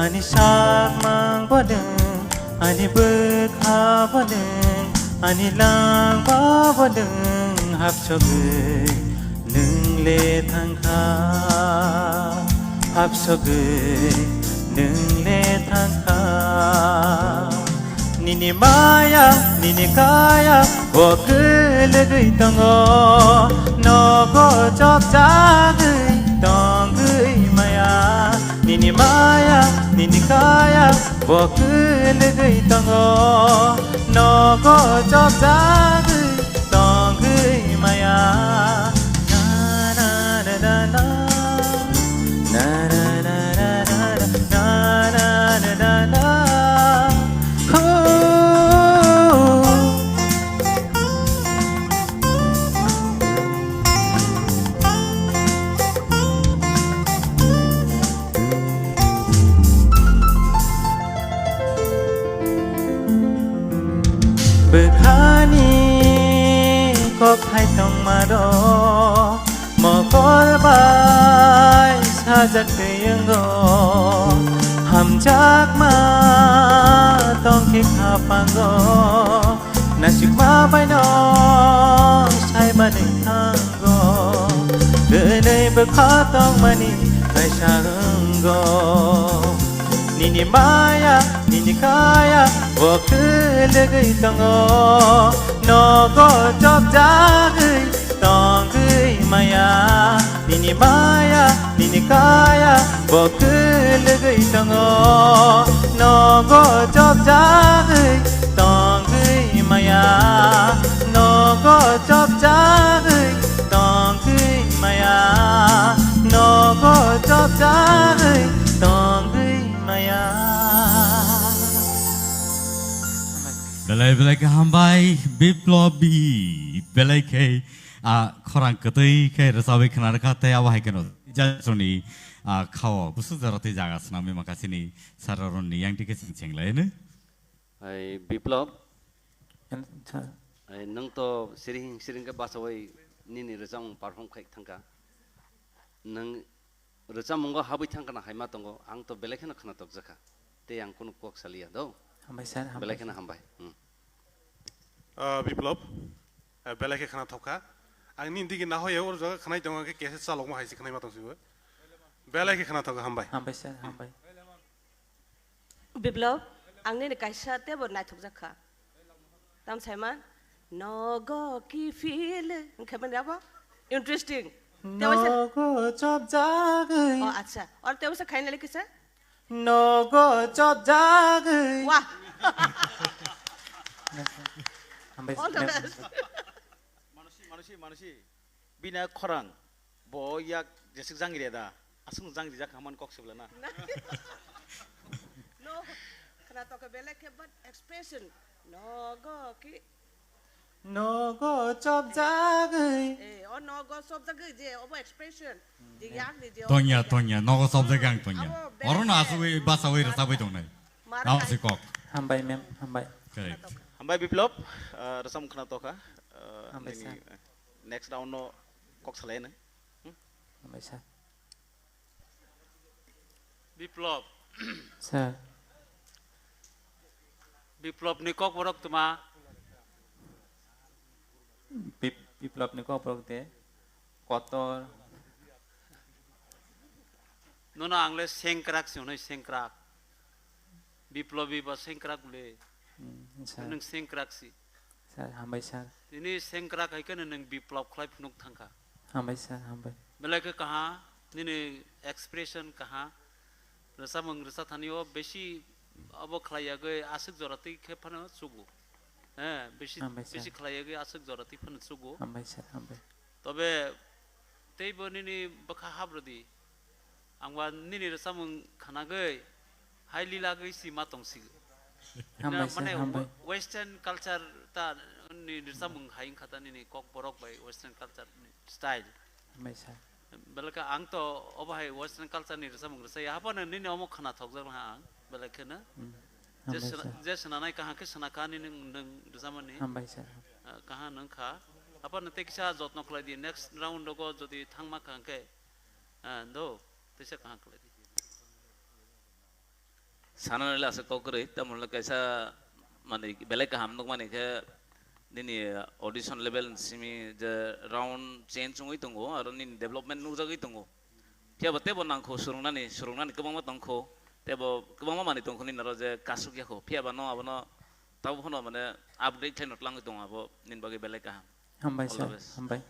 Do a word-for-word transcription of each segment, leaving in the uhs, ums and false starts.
Ani sakmang bo nwng, ani bwkha bo nwng, ani langma bo nwng, hapsogwi nwng le thangkha, hapsogwi nwng le thangkha. Nini maya, nini kaya, bo kwlwgwi tongo, nogo chopjagwi tongwi maya. Nini maya, nini kaya, bo kwlwgwi tongo, nogo chopjagwi tongwi maya. Na, na, na, na, na. Na, na, na, na, na. Na, na, na, na, na. Ooh. Bwkhani kokthai tongmarok mokol bai sajak twi wngo, hamjakma tongkhe khapango. Nasikma baino saimani thango, twnwi bwkha tongmani kaisa wngo. Nini maya, nini kaya, bo kwlwgwi tongo, nogo chopjagwi tongwi maya. Nini maya, nini kaya, bo kwlwgwi tongo, nogo chopjagwi tongwi maya, nogo chopjagwi tongwi maya, nogo chopjagwi tongwi maya. Belai belai khe hambai, Biplop bi. Belai khe, a, khorang kwtwi khe rwchabwi khna rwkha, tei abo hai kheno jani, a, khao bwswk jora tei jaga swnamwi mankha chini sir rokni yang twi khe chwng chenglaino. Hai Biplop. Hai nwng to siring siring khe bachawi nini rwchapmung perform khai thangkha. Nwng rwchapmungo habwi thangkha na haima tongo, ang to belai kheno khna tokjakha. Tei ang kunu kok saliya do. Hambai sir, hambai. Belai kheno hambai. Hmm. Ah, Biplop, ah, belai khe khna thokha. Ang nini digi nahoya oro jaga khnai tongo, hwnkhe cassette chalokma hai se khnaima tongsibo. Belai khe khna thokha, hambai. Hambai sir, hambai. Biplop, ang nini kaisa teibo naithokjak kha. Tam saima, nogo kiphil, hwnkhe mani abo interesting. Tei waisa nogo chopjagwi. Oh, acha. Or tei waisa khaina le kisa? Nogo chopjagwi. Wah. Hambai. All the best. Manusi, manusi, manusi. Bini khorang bo yak jesik jangri da. Aswk jangri jak haman kok sebla na. No, khna to ke belek ke, but expression. Nogo ki. Nogo chopjagwi. Eh, o nogo chopjagwi je obo expression. Je yak ni je. Tonya, tonya, nogo chopjagwi ang tonya. Abo belek oro na ke. Asugwi basawi rwchabwi tongnai. Mara. Amo kai. Si kok. Hambai ma'am, hambai. Correct. Hambai Biplop, eh, rwchapmung khna tokha. Eh, hambai nini, sir. Eh, next round no kok salai nai. Hmm? Hambai sir. Biplop. Sir. Biplop ni kok borok tuma. Bip-, Biplop ni kok borok de kotor. Nono ang le sengkrak se hwnwi sengkrak. Biplobi ba sengkrak le. Hmm, sir. Nwng sengkrak si. Sir, hambai sir. Tini sengkrak hai kheno nwng Biplop khlai phunuk thangkha. Hambai sir, hambai. Belai khe kaha, nini expression kaha. Rwchapmung rwchapthani o besi abo khlai yagwi aswk jora twi khe phano chugo. Eh, besi, hambai sir. Besi khlai yagwi aswk jora twi phano chugo. Hambai sir, hambai. Tobe teibo nini bwkha habrwdi. Ang ba nini rwchapmung khnagwi hai lilagwi si ma tongsigo. Hambai sir, mane hambai. Western culture ta ni rwchapmung hai wngkha ta nini kok borok bai western culture ni style. Hambai sir. Belai khe ang to obo hai western culture ni rwchapmung rwchaya. Haphano nini omo khna thokjak laha ang. Belai kheno. Hmm. Je hambai sir. Je swnanai kaham khe swnakha nini nwng rwchapmani. Hambai sir. Ah, kaham wngkha. Haphano tei kisa jotno khlai di. Next round rogo jodi thangma kaham khe, ah, do, teisa kaham khlai di. Sana nai le aswk kok kwrwi, tamo le kaisa manwi belai kaham nukmani khe nini audition level ni simi je round change wngwi tongo, aro nini development nukjagwi tongo. Phiya ba teibo nangkho swrwngnani, swrwngnani kwbangma tongkho, teibo kwbangma manwi tongkho nini aro je kasuk yakho. Phiya ba no abono tabuk phano mane upgrade khlaino twlangwi tongo, abo nini bagwi belai kaham. Hambai All the sir, best. Hambai.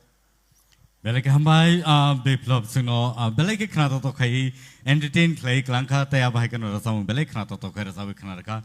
Belai khe hambai, ah, Biplop chwngno, ah, belai khe khna tok tok khai entertain khlai kwlangkha, tei abo hai kheno rwchapmung belai khna tok tok khai rwchapwi khna rwkha.